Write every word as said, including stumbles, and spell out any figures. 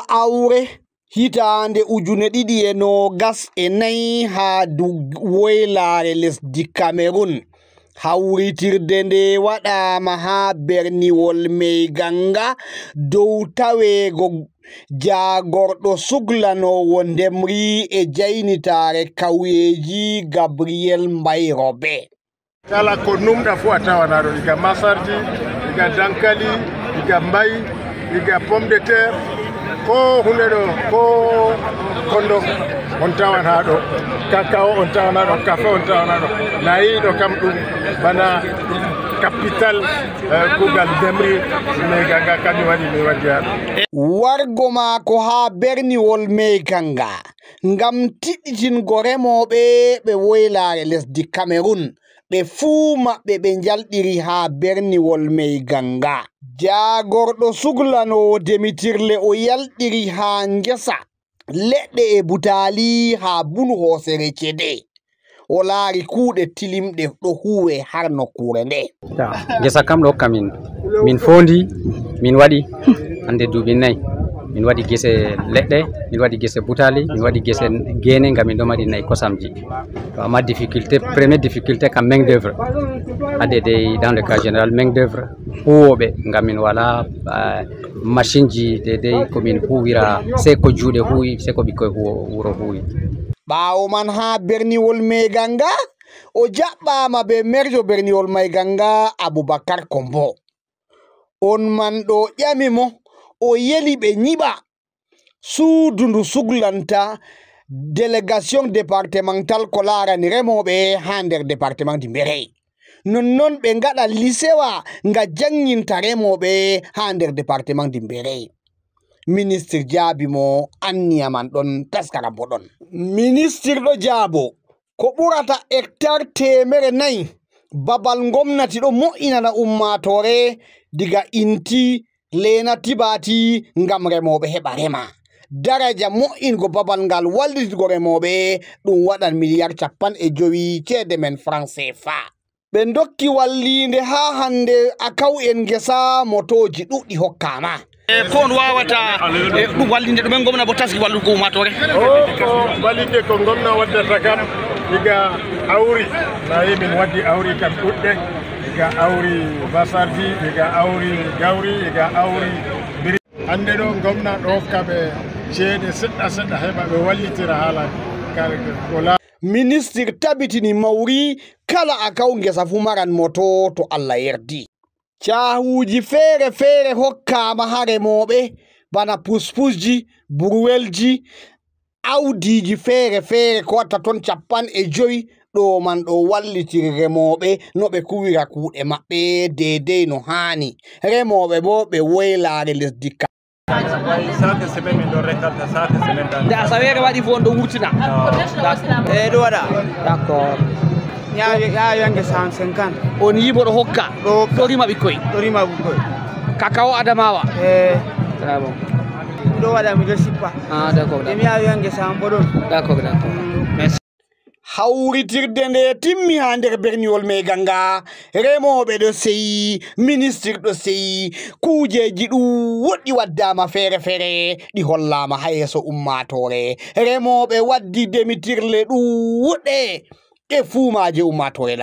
Awre, hitaande ujune ɗiɗi e noogas e nayi haa du-, woylaare lesdi Kamerun. Hawritirde nde waɗaama haa berniwol Meiganga dow taweego jaagorɗo suglanoowo ndemri e jaynitaare kawyeeji Gabriel Mbaye Robe. Kala ko numɗa fuu a tawanaa ɗo, iga masarji, iga dankali, iga mbayi, iga pomme de terre, ko hunde ɗo, ko kondo on tawanaa ɗo, kakao on tawanaa ɗo, kafe on tawanaa ɗo. Nayi ɗo kam ɗum bana kapital, eh, kuugal ndemri, Meiganga kam mi waɗi, mi waɗi haa ɗo. Wargo maako haa berniwol Meiganga ngam tiɗɗitingo remooɓe ɓe woylaare lesdi Kamerun. Ɓe fuu maɓɓe ɓe njalɗiri haa berniwol Meiganga. Jaagorɗo suglanoowo demitirle o yalɗiri haa ngesa leɗɗe e butaali haa bunu hoosere cede. O laari kuuɗe tilimɗe ɗo huuwe har nokkuure nde. Ngesa kam ɗo hokka min, min foondi, min waɗi hannde duuɓi nayi. Min waɗi gese leɗɗe, min waɗi gese butaali, min waɗi gese geene, ngam min ɗo mari nayi kosamji. To amma difficulté, première difficulté kam main d'œuvre. Haa deydey dans le cas général main d'œuvre huuwooɓe, ngam min walaa, ah, machine ji deydey ko min huuwira, sey ko juuɗe huuwi, sey ko ɓikkoy huuwo-, wuro huuwi. Ɓaawo man haa berniwol Meiganga, o jaɓɓaama bee merjo berniwol Meiganga Abubakar Kombo. On man ɗo ƴami mo, o yeli ɓe nyiɓa suudu ndu suglanta délégation départementale ko laarani remooɓe haa nder département Dimbere. Nonnon ɓe ngaɗa lisewa nga jannginta remooɓe haa nder département Dimbere. Ministir jaabi mo, anniya man ɗon, taskaram bo ɗon. Ministir ɗo jaabo ko ɓurata hectare teemere nayi babal ngomnati ɗo mo'inana ummaatoore diga Inti, Leena, Tibaati ngam remooɓe heɓa rema. Daraja mo'ingo babal ngal wallitgo remooɓe ɗum waɗan miliyar cappanɗe jowi ceede men franc C F A. Ɓe ndokki walliinde haa hannde a kaw en ngesa motooji ɗuɗɗi hokkaama. E ko on waawata, e, ɗum wallinde ɗumen ngomna bo taski wallugo ummaatoore? O, ko wallinde ko ngomna waddata kam diga awri, nayi min waddi awri kam ɗuɗɗe, diga awri basardi, diga awri gawri, diga awri biri. Hannde ɗo ngomna ɗo hokka ɓe ceede seɗɗa seɗɗa heɓa ɓe wallitira haala kala ko la. Ministir tabitini mawri kala a kaw ngesa fuu maran moto to Allah yerdi. Caahuuji feere feere hokkaama haa remooɓe, bana puspusji, burwelji, awdiiji feere feere ko watta ton cappanɗe jowi. Ɗo man ɗo wallitiri remooɓe no ɓe kuwira kuuɗe maɓɓe deydey no haani. Remooɓe boo ɓe woylaare lesdi ka. Chaque semaine min ɗon récolte, chaque semaine tan. Nde asaweere waɗi fof on ɗo wurtina. Eyi ɗo waɗa. D'accord. Yaawi yaawi hanke cent cinquante. On yii mboɗo hokka. Ɗo hokka. Ɗo rima ɓikkoy. Ɗo rima ɓikkoy. Kakao Adamawa. Eyi. Très bon. Ɗo waɗa mi ɗo sippa. Ah d'accord. Nde mi yaawi hanke cent mboɗon. D'accord d'accord. Merci. Hawritirde nde timmi haa nder berniwol Meegannga, remooɓe ɗo seyi, ministir ɗo seyi, kuujeeji ɗuuɗɗi waddaama feere feere, ɗi hollaama haa yeeso ummaatoore. Remooɓe waddi demitirle ɗuuɗɗe e fuumaaje ummaatoore.